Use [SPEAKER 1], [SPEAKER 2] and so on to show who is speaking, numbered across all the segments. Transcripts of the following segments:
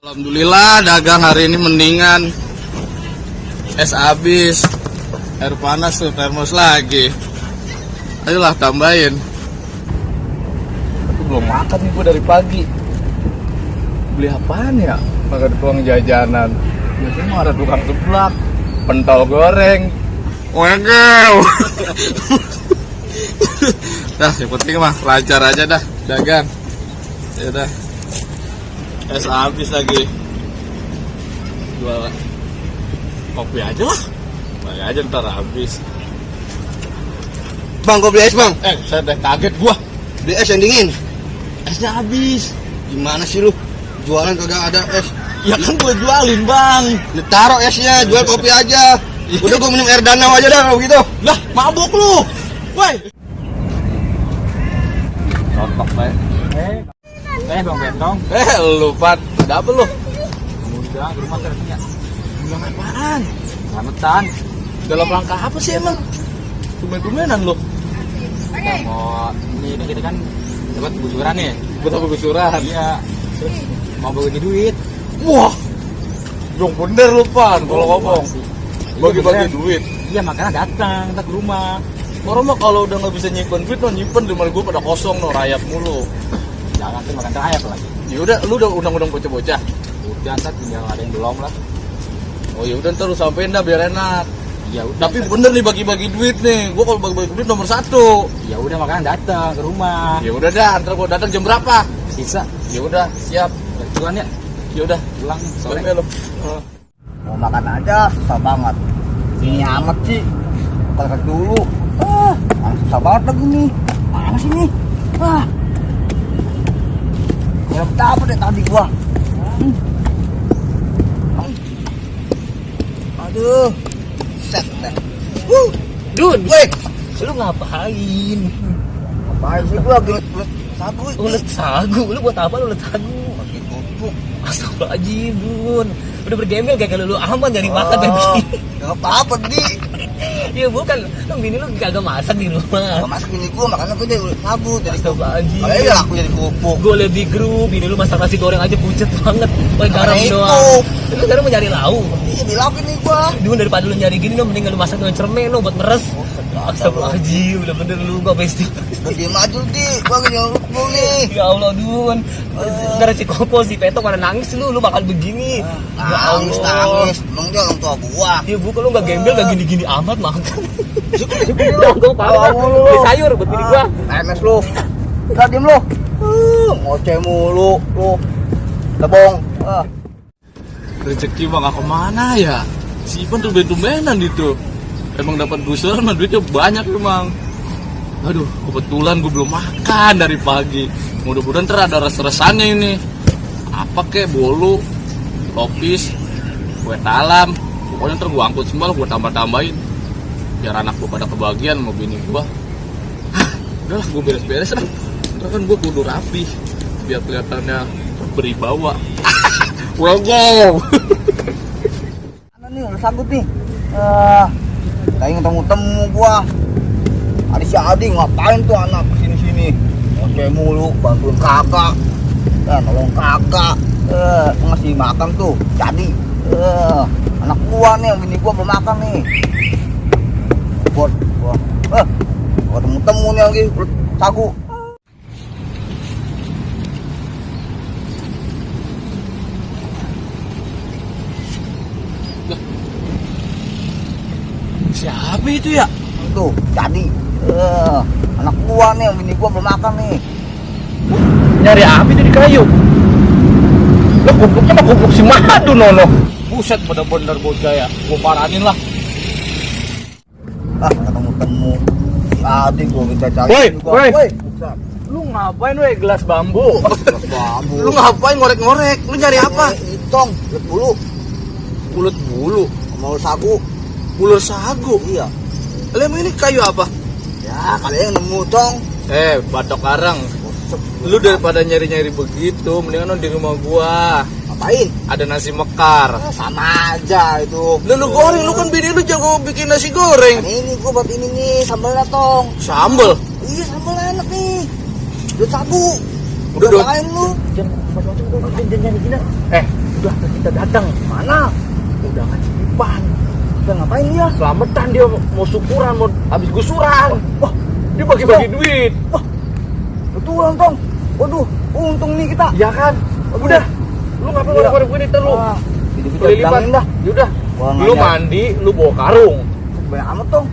[SPEAKER 1] Alhamdulillah dagang hari ini mendingan. Es habis, air panas tuh termos lagi. Ayolah tambahin. Aku belum makan nih gue dari pagi. Beli apaan ya? Makan tukang jajanan. Biasanya mah ada tukang seblak, pentol goreng. Wow. Nah, yang penting mah lancar aja dah dagang. Ya udah. Es habis lagi. Jual kopi aja lah. Balik aja ntar habis.
[SPEAKER 2] Bang, kau beli es bang?
[SPEAKER 1] Saya udah kaget gua.
[SPEAKER 2] Beli es yang dingin.
[SPEAKER 1] Esnya habis.
[SPEAKER 2] Gimana sih lu? Jualan kagak ada es.
[SPEAKER 1] Ya kan gua jualin bang.
[SPEAKER 2] Lu taruh esnya, jual kopi aja. Udah gua minum air danau aja dah kalau gitu.
[SPEAKER 1] Lah mabuk lu. Woi. Contok baik.
[SPEAKER 3] Bang Bentong.
[SPEAKER 1] Lu Pat, ada apa lu?
[SPEAKER 3] Udah, ke rumah ternyata.
[SPEAKER 1] Bilang apaan?
[SPEAKER 3] Selamatan.
[SPEAKER 1] Dalam rangka apa sih emang? Tumen-tumenan lu.
[SPEAKER 3] Kita mau ini kita kan dapat gusuran nih.
[SPEAKER 1] Buat apa gusuran?
[SPEAKER 3] Iya. Terus mau bagi duit.
[SPEAKER 1] Wah. Dong bener lu Pan kalau ngomong. Bagi-bagi duit.
[SPEAKER 3] Iya, makanya datang kita ke rumah.
[SPEAKER 1] Orang mah kalau udah nggak bisa nyimpen duit, no nyimpen di rumah gue pada kosong, no rayap mulu.
[SPEAKER 3] Jangan tuh makan terakhir lagi.
[SPEAKER 1] Ya udah, lu udah undang-undang bocah-bocah.
[SPEAKER 3] Udah, ntar tinggal ada yang belum lah.
[SPEAKER 1] Oh ya udah ntar lu sampein dah biar enak.
[SPEAKER 3] Ya udah.
[SPEAKER 1] Tapi bener nih bagi-bagi duit nih. Gua kalau bagi-bagi duit nomor 1.
[SPEAKER 3] Ya udah, makanya datang ke rumah.
[SPEAKER 1] Ya udah dah, ntar gua datang jam berapa?
[SPEAKER 3] Sisa.
[SPEAKER 1] Ya udah, siap.
[SPEAKER 3] Tuan ya.
[SPEAKER 1] Ya udah,
[SPEAKER 3] Pulang sore.
[SPEAKER 1] lu.
[SPEAKER 2] Mau makan aja susah banget. Ini amat sih. Kalau dulu. Susah banget lagi nih. Mana sih nih? Ya apa deh tadi gua. Aduh. Set deh.
[SPEAKER 3] Dun,
[SPEAKER 2] Woi,
[SPEAKER 3] lu ngapain?
[SPEAKER 2] ngapain sih gua lagi sagu ini?
[SPEAKER 3] Ulet sagu, lu buat apa lu ulet sagu?
[SPEAKER 2] Pakai bubuk.
[SPEAKER 3] Astagfirullahaladzim, Dun. Udah bergembel kayak lu aman dari makan dan begini.
[SPEAKER 2] Enggak apa-apa, Di.
[SPEAKER 3] Ya bukan, lu bini lu kagak masak di rumah.
[SPEAKER 2] Gak masak ini gua, makanya gua jadi sagu jadi
[SPEAKER 3] Astagfirullahaladzim.
[SPEAKER 2] kalau ya aku jadi kerupuk.
[SPEAKER 3] Gue liat di grup, bini lu masak nasi goreng aja pucet banget. Pakai garam
[SPEAKER 2] Makanya
[SPEAKER 3] doang.
[SPEAKER 2] itu.
[SPEAKER 3] Lu sekarang mau nyari lauk.
[SPEAKER 2] Iya, dilakuin nih gua.
[SPEAKER 3] Dun, daripada lu nyari gini, mending lu masak dengan cermen lu buat meres. Astagfirullahaladzim, udah bener lu gak besti.
[SPEAKER 2] Udah diem aja, Di. Gua lagi nyelupul nih.
[SPEAKER 3] Ya Allah, Dun. Dari si Koko, si Peto pada nangis lu bakal begini. Ya
[SPEAKER 2] Nangis, nangis. Emang dia orang tua gua.
[SPEAKER 3] Ya bukan lu gak gembel, gak gini-gini amat makan.
[SPEAKER 2] Syukur
[SPEAKER 3] Gue parah. Beli sayur buat bini gua.
[SPEAKER 2] MS lu. Udah diem lu. Ngoceh mulu lu. Lebong.
[SPEAKER 1] Rezeki mah gak kemana ya? Si Ipan tuh tumben-tumbenan gitu. Emang dapat gusuran mah duitnya banyak emang. Aduh, kebetulan gue belum makan dari pagi. Mudah-mudahan ntar ada res-resannya ini. Apa kek, bolu, topis, kue talam. Pokoknya ntar gue angkut semua, gue tambah-tambahin. Biar anak gue pada kebagian mau bini gue. Udahlah, gue beres-beres lah. Ntar kan gue kudu rapi. Biar kelihatannya beribawa. Wow.
[SPEAKER 2] Mana nih udah sanggup nih. Kayak ketemu gua. Ada si Adi ngapain tuh anak kesini-sini? Ngoceh mulu, bantuin kakak. Nolong kakak. Ngasih makan tuh. Jadi anak gua nih, bini gua belum makan nih. Buat gua. Ketemu nih lagi sagu.
[SPEAKER 1] Siapa itu ya?
[SPEAKER 2] Tuh, jadi anak gua nih, bini gua belum makan nih.
[SPEAKER 1] Nyari api tuh di kayu. Lo gubuknya mah gubuk si Madu nono. Buset bener-bener bocah ya. Gua paranin lah.
[SPEAKER 2] Ketemu si Adi gua minta cari.
[SPEAKER 1] Woi,
[SPEAKER 2] juga.
[SPEAKER 1] woi.
[SPEAKER 2] Woi.
[SPEAKER 1] Lu ngapain weh gelas bambu?
[SPEAKER 2] Babu.
[SPEAKER 1] Lu ngapain ngorek-ngorek? Lu nyari apa?
[SPEAKER 2] Hitong, lihat bulu.
[SPEAKER 1] Ulet bulu.
[SPEAKER 2] Mau sagu.
[SPEAKER 1] Ulur sagu.
[SPEAKER 2] Iya.
[SPEAKER 1] Lah emang ini kayu apa?
[SPEAKER 2] Ya, kalian nemu dong.
[SPEAKER 1] Batok karang. Lu daripada nyari-nyari begitu, mendingan lu di rumah gua.
[SPEAKER 2] Ngapain?
[SPEAKER 1] Ada nasi mekar.
[SPEAKER 2] Sama aja itu.
[SPEAKER 1] Lu goreng, lu kan bini lu jago bikin nasi goreng.
[SPEAKER 2] Nah, ini gua buat ini nih, sambalnya tong.
[SPEAKER 1] Sambel.
[SPEAKER 2] Iya, sambalnya enak nih. Udah sagu.
[SPEAKER 1] Udah,
[SPEAKER 2] Udah main lu.
[SPEAKER 3] Jangan
[SPEAKER 2] Udah kita datang. Mana? Udah ngasih Ipan. Udah ngapain dia?
[SPEAKER 1] Selamatan dia mau syukuran, mau habis gusuran.
[SPEAKER 2] Wah,
[SPEAKER 1] Dia bagi-bagi duit.
[SPEAKER 2] betulan Tong. Waduh, untung nih kita.
[SPEAKER 1] Ya kan? Udah. Lu ngapain
[SPEAKER 2] Iya.
[SPEAKER 1] ngeluarin gue nih lu?
[SPEAKER 2] Wah, kita
[SPEAKER 1] Beli lipat.
[SPEAKER 2] bilangin dah.
[SPEAKER 1] Yaudah.
[SPEAKER 2] Wah,
[SPEAKER 1] Lu
[SPEAKER 2] ngajak.
[SPEAKER 1] mandi, lu bawa karung.
[SPEAKER 2] Banyak amat Tong.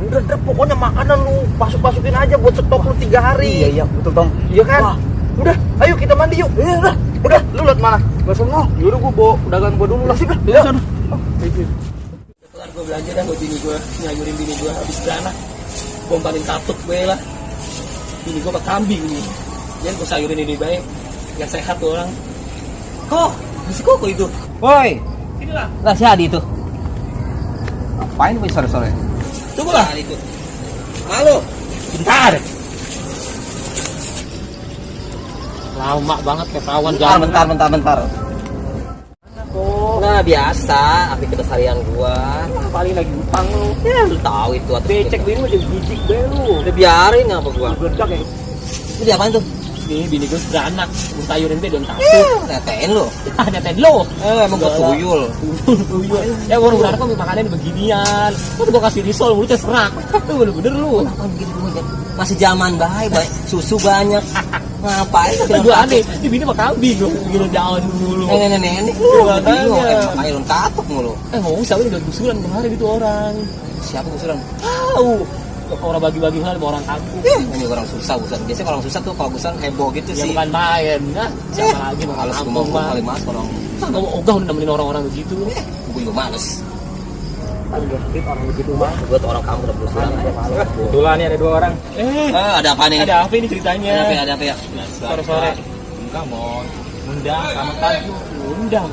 [SPEAKER 1] Udah, pokoknya makanan lu pasuk-pasukin aja buat stok lu 3 hari.
[SPEAKER 2] Iya, betul Tong.
[SPEAKER 1] Iya kan?
[SPEAKER 2] Wah.
[SPEAKER 1] Udah, ayo kita mandi yuk.
[SPEAKER 2] Iya, udah.
[SPEAKER 1] Udah, lu liat mana?
[SPEAKER 2] Gak sono.
[SPEAKER 1] Yaudah gua bawa dagangan gua dulu lah.
[SPEAKER 2] Asik,
[SPEAKER 1] Iya.
[SPEAKER 2] sana.
[SPEAKER 3] Kelar gue belanja dah buat bini gue, nyayurin bini gue habis beranak, bombanin katut gue lah. Bini gue pakai kambing nih, jangan gue sayurin ini baik, yang sehat tuh orang. Kok, masih koko itu?
[SPEAKER 2] Woi,
[SPEAKER 3] Inilah,
[SPEAKER 2] lah si Adi tuh. Ngapain gue sore-sore?
[SPEAKER 3] tunggu lah itu. Halo, bentar. Lama banget ketahuan
[SPEAKER 2] Bentar.
[SPEAKER 3] Nah biasa, api keseharian gua. Paling lagi utang lu. Ya lu tahu itu atau becek bini udah bijik gue lu. Udah biarin apa gua. Geledak ya. Ini apaan tuh? Nih bini gua sudah anak, gua sayurin dia dan tasuk. Netein lu. Netein lu. Emang gua tuyul. Tuyul. Ya gua udah kok makannya beginian. Kok gua kasih risol mulutnya serak. Tuh bener-bener lu. Kenapa begitu gua? Masih zaman baik, susu banyak. Ngapain? Gua aneh. Ini bini mah kambing gua gini daun dulu. Nenek lu bingung makanya lu katuk mulu. Ngomong siapa udah gusuran kemarin itu orang. Siapa gusuran? Tahu. Orang bagi-bagi hal sama orang kampung. Ini orang susah gusuran. Biasanya orang susah tuh kalau gusuran heboh gitu sih. Ya bukan main, nah. Siapa lagi mau males ngomong kali mas orang. Kamu ogah udah nemenin orang-orang begitu. Gue juga males. Orang begitu mah. Gue tuh orang kampung udah gusuran.
[SPEAKER 1] Kebetulan nih ada 2 orang.
[SPEAKER 3] Ada apa nih? Ada apa ini ceritanya? Ada apa ya?
[SPEAKER 1] Sore-sore. Enggak mau undang sama tadi.
[SPEAKER 3] Undang.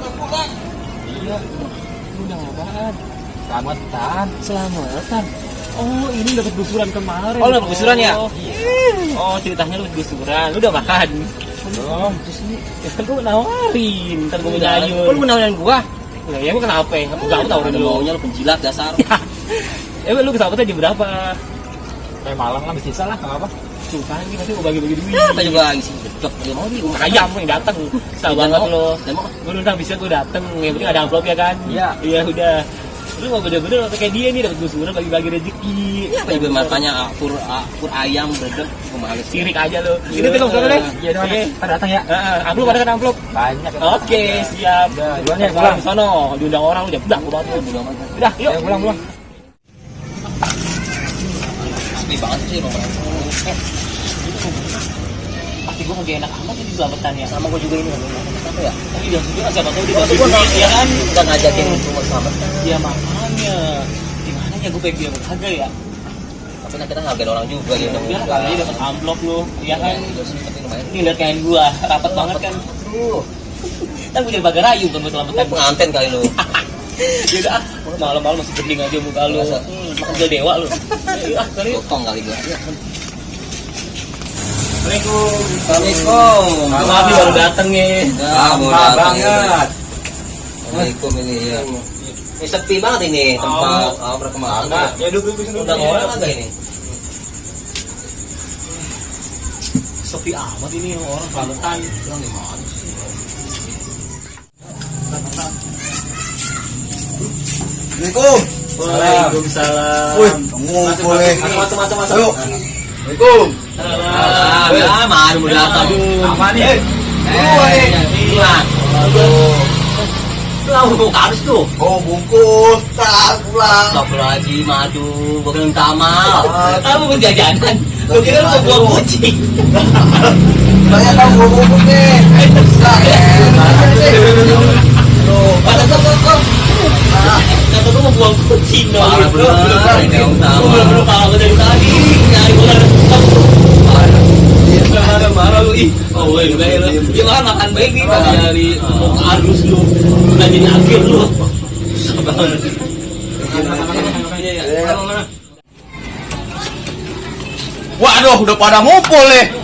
[SPEAKER 1] Iya.
[SPEAKER 3] Undang apaan?
[SPEAKER 1] Selamatan.
[SPEAKER 3] Selamatan. Oh, ini dapat gusuran kemarin.
[SPEAKER 1] Oh, dapat gusuran ya?
[SPEAKER 3] Oh, ceritanya lu dapat gusuran. Lu udah makan? Belum. Terus ini, ya kan gua nawarin. Ntar gua nyayur. Kok lu nawarin gua? Lah, ya gua kenapa? Aku gak tawarin lu. Maunya lu penjilat dasar. Lu kesempatan jam berapa?
[SPEAKER 1] Kayak malam lah bisa lah, enggak apa.
[SPEAKER 3] Tuh kan, ini pasti mau bagi-bagi duit. Kita juga isi gedok. Dia mau nih, ayam yang datang. Sabar banget lo. Gua undang bisa gua dateng. Yang penting ada amplop ya kan?
[SPEAKER 1] Iya.
[SPEAKER 3] Iya, udah. Lu mau bener-bener kayak dia nih dapat gusuran bagi-bagi rezeki. Iya, apa juga makanya pur ayam bredek males sirik aja lu. Ini tuh sana deh.
[SPEAKER 1] Iya, pada datang ya.
[SPEAKER 3] Amplop ada kan amplop?
[SPEAKER 1] Banyak.
[SPEAKER 3] Oke, siap.
[SPEAKER 1] Duluan ya,
[SPEAKER 3] pulang di sono, diundang orang udah pulang gua banget. Udah, yuk
[SPEAKER 1] Pulang.
[SPEAKER 3] Sepi banget sih nomor. Pasti gua lagi enak amat di selamatan ya. Sama gua juga ini apa ya? Tapi dia juga siapa tahu dia bantu duit ya kan. Udah ngajakin rumah selamatan. Iya makanya. Gimana ya gua pengen kagak ya? Tapi kita nggak orang juga ya. Biar kali dapat amplop lu, ya kan? Ini lihat kain gua, rapat banget kan. Kan gua jadi bagar ayu kan buat selamatan. Pengantin kali lu. Ya udah, malam-malam masih bening aja muka lu. Makan gel dewa lu. Ah, kali potong kali gua. Assalamualaikum. Maaf nih baru dateng nih.
[SPEAKER 2] Lama banget.
[SPEAKER 3] Assalamualaikum ini ya. Ini sepi banget ini tempat perkembangan.
[SPEAKER 1] Ya duduk di sini.
[SPEAKER 3] Udah orang agak ini. Sepi amat ini orang selamatan. Orang di mana sih?
[SPEAKER 2] Assalamualaikum.
[SPEAKER 3] Waalaikumsalam.
[SPEAKER 2] Wih, ngumpul nih.
[SPEAKER 3] Masuk.
[SPEAKER 2] Ayo. Assalamualaikum.
[SPEAKER 3] Ya, mari mau datang.
[SPEAKER 1] Apa nih?
[SPEAKER 3] Hilang. Aduh. Lalu mau kardus tuh.
[SPEAKER 2] Oh, bungkus. Tak pulang.
[SPEAKER 3] Astagfirullahaladzim, aduh, gua kena minta maaf. Kamu mau jajanan? Lu kira lu mau buang kucing?
[SPEAKER 2] Banyak tahu gua bungkus nih.
[SPEAKER 3] Pada tuh. Kata gua mau buang kucing dong. Belum kalau gua dari tadi nyari gua marah lu ih. Oh, woi, baik lu. Ya makan baik nih dari mau kardus lu. Udah jadi akhir lu. Sabar.
[SPEAKER 2] Waduh, udah pada ngumpul nih.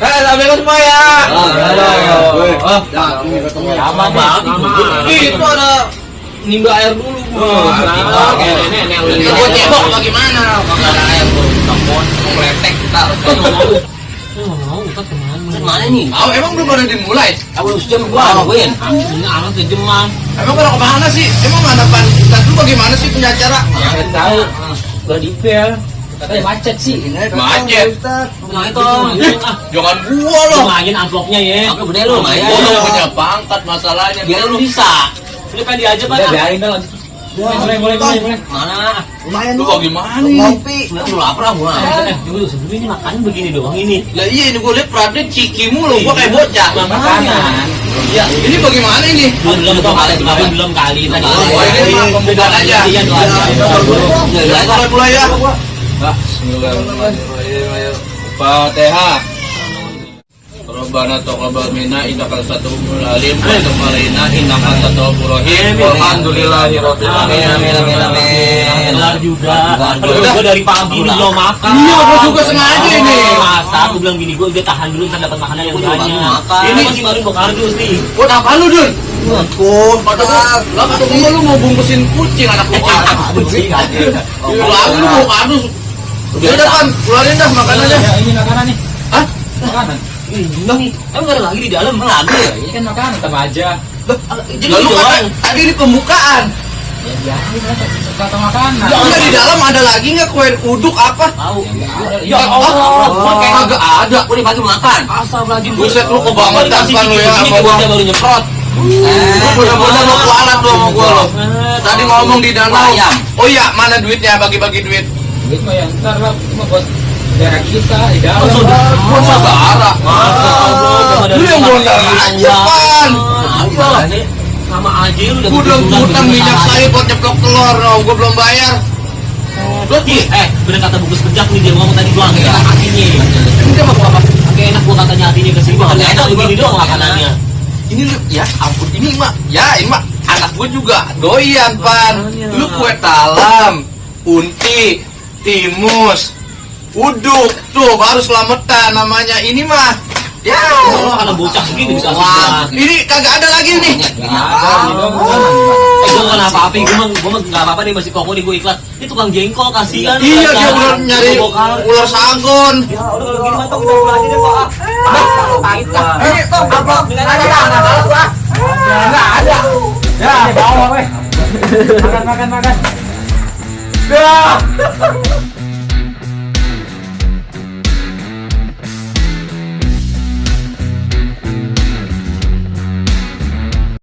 [SPEAKER 2] Assalamualaikum semua ya.
[SPEAKER 3] Lama banget.
[SPEAKER 2] Itu ada
[SPEAKER 3] Nimba air dulu. Nenek lu.
[SPEAKER 2] Gua cebok bagaimana?
[SPEAKER 3] Makan air lu. Tampon, meletek kita. Nggak mau, Ustaz kemana? Ustaz mana nih?
[SPEAKER 1] Tahu emang belum pada dimulai?
[SPEAKER 3] Aku sejam gua nungguin. Ini anak kejeman.
[SPEAKER 1] Emang kalau kemana sih? Emang hadapan Ustaz lu bagaimana sih punya acara?
[SPEAKER 3] Nggak tahu. Udah dipel. Katanya macet sih.
[SPEAKER 1] Macet.
[SPEAKER 3] Nah itu.
[SPEAKER 1] Jangan gua loh.
[SPEAKER 3] Lumayan amplopnya ya. Apa gede lu? Lumayan.
[SPEAKER 1] Gua udah punya pangkat masalahnya.
[SPEAKER 3] Biar lu bisa. Ini kan diajak Pak. Biarin dah lanjut. Boleh. Mana?
[SPEAKER 2] Lumayan
[SPEAKER 1] Lu
[SPEAKER 2] lu.
[SPEAKER 1] bagaimana nih?
[SPEAKER 2] Ngopi.
[SPEAKER 3] Sebenarnya lu lapar gua. Dulu sebelum ini makan begini doang ini.
[SPEAKER 1] Lah iya ini gua liat Pradit ciki mulu, gua kayak bocah.
[SPEAKER 3] Makanan.
[SPEAKER 1] Ya, ini bagaimana ini?
[SPEAKER 3] Belum kali. Tadi.
[SPEAKER 1] Oh, ini mah pembukaan aja.
[SPEAKER 3] Iya,
[SPEAKER 1] Mulai ya. Bismillahirrahmanirrahim. Fatihah. Rabbana taqabbal minna innaka antas alim wa tub alaina innaka antat tawwabur rahim. Walhamdulillahirabbil alamin.
[SPEAKER 3] Kelar juga. Gua dari pagi ini belum makan.
[SPEAKER 1] Iya, gua juga sengaja ini.
[SPEAKER 3] Masa aku bilang gini, gua udah tahan dulu kan dapat makanan yang banyak. Ini masih baru mau kardus nih.
[SPEAKER 1] Buat apa lu, Dun?
[SPEAKER 2] Tuh,
[SPEAKER 1] Kata gua lu mau bungkusin kucing anak kucing.
[SPEAKER 3] Kucing aja.
[SPEAKER 1] Lalu lu mau kardus. Udah kan, keluarin dah makanannya.
[SPEAKER 4] Ini makanan nih.
[SPEAKER 1] Hah?
[SPEAKER 4] Makanan.
[SPEAKER 3] Ini emang gak ada lagi di dalam? Emang ada ya?
[SPEAKER 4] Ini kan makanan sama aja.
[SPEAKER 3] Jadi
[SPEAKER 1] Lalu
[SPEAKER 3] doang.
[SPEAKER 1] kata tadi ini pembukaan.
[SPEAKER 4] Ya biarin lah kata makanan.
[SPEAKER 1] Ya udah di dalam ada lagi nggak kue uduk apa?
[SPEAKER 3] Tahu.
[SPEAKER 4] Ya Allah.
[SPEAKER 1] Kayak kagak ada.
[SPEAKER 3] Gua dibagi makan. Astagfirullahaladzim.
[SPEAKER 1] Buset, lu kebangetan kan lu ya sama gua.
[SPEAKER 3] Baru nyemprot.
[SPEAKER 1] Bener-bener lo kualat lo sama gua lo. Tadi ngomong di danau.
[SPEAKER 3] Ayam.
[SPEAKER 1] Oh iya, mana duitnya? Bagi-bagi duit.
[SPEAKER 4] Duit mah yang ntar lah, cuma buat daerah kita di dalam.
[SPEAKER 1] Gua saudara.
[SPEAKER 3] Masa Allah.
[SPEAKER 1] Lu yang modal aja, Pan.
[SPEAKER 3] Sama aja lu udah
[SPEAKER 1] Gudang-gudang minyak saya buat nyeplok telur, no. Gua belum bayar.
[SPEAKER 3] Bener kata bungkus pejak nih dia ngomong tadi doang ya hatinya.
[SPEAKER 1] Ini dia mau apa?
[SPEAKER 3] Agak enak gua katanya hatinya kesini gua ternyata begini doang makanannya.
[SPEAKER 1] Ini lu, ya ampun, ini mah, ya ini mah anak gua juga doyan, Pan. Lu kue talam, unti, timus, uduk, tuh baru selamatan namanya. Ini mah, ya.
[SPEAKER 3] Kalau bocah segini bisa
[SPEAKER 1] Wah,
[SPEAKER 3] susah.
[SPEAKER 1] ini kagak ada lagi nih.
[SPEAKER 3] Gue gak apa-apa, gue mah gak apa-apa nih masih kokoh nih gue ikhlas. Ini tukang jengkol kasihan.
[SPEAKER 1] Iya, dia bener nyari ular sagon.
[SPEAKER 3] Ya udah kalau gini mah kita pulang aja deh Pak. Pahit lah.
[SPEAKER 2] Ini tuh amplop.
[SPEAKER 3] Dengan aja lah,
[SPEAKER 4] Enggak ada. Ya, bawa weh. Makan. Dah.